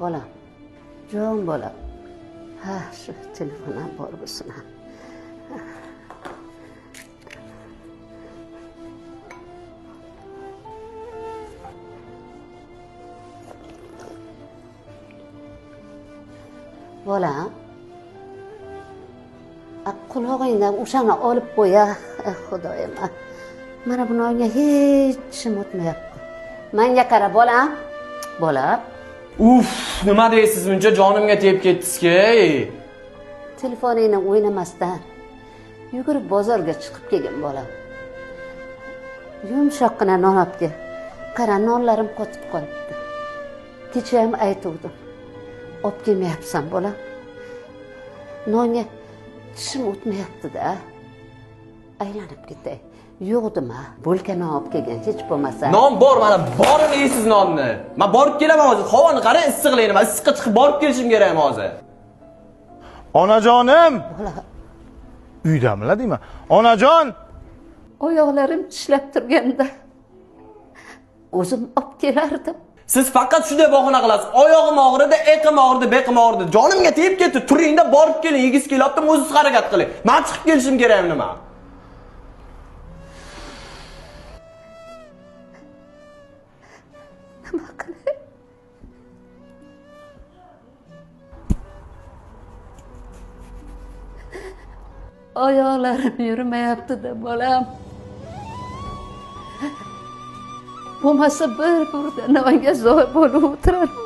Bolam, jon bolam. Ha, shu telefon ham bor bo'lsin ha. Bolam, a, qulog'ingdan o'shani olib qo'y, a, xudoyim, a. Mana buni unga hech tishim o'tmayapti. Manga qara, bolam. Bolam, Uf, nima deysiz buncha jonimga tegib ketdingiz-ki? Telefoningni o'ynamasdan yugurib bozorga chiqib kelgin, bolam. Yumshoqqina non olib kel. Qara, nonlarim qotib qolibdi. Kecha ham aytuvdim. Olib kelmayapsan, bolam. Nonga tishim o'tmayapti-da. Aylanib ketay. Yo'qdimi? Bo'lka non olib kelgin, hech bo'lmasa. Non bor, mana borini yeysiz nonni. Men borib kelaman hozir. Havoni qarang, issiqligini. Men issiqqa chiqib borib kelishim kerakmi hozir? Onajonim! Bola, Uydamilar deyman. Onajon! Oyoqlarim tishlab turganda o'zim olib kelardim. Siz faqat shunday bahona qilasiz. Oyog'im og'ridi, eqim og'ridi, beqim og'ridi. Jonimga tegib ketdi. Turingda borib keling, yegiz kelyaptim, o'zingiz harakat qiling. Men chiqib kelishim kerakmi nima? Nima qilay? Oyoqlarim yurmayapti-da, bolam. Bo'lmasa bir burda nonga zo'r bo'lib o'tirardim.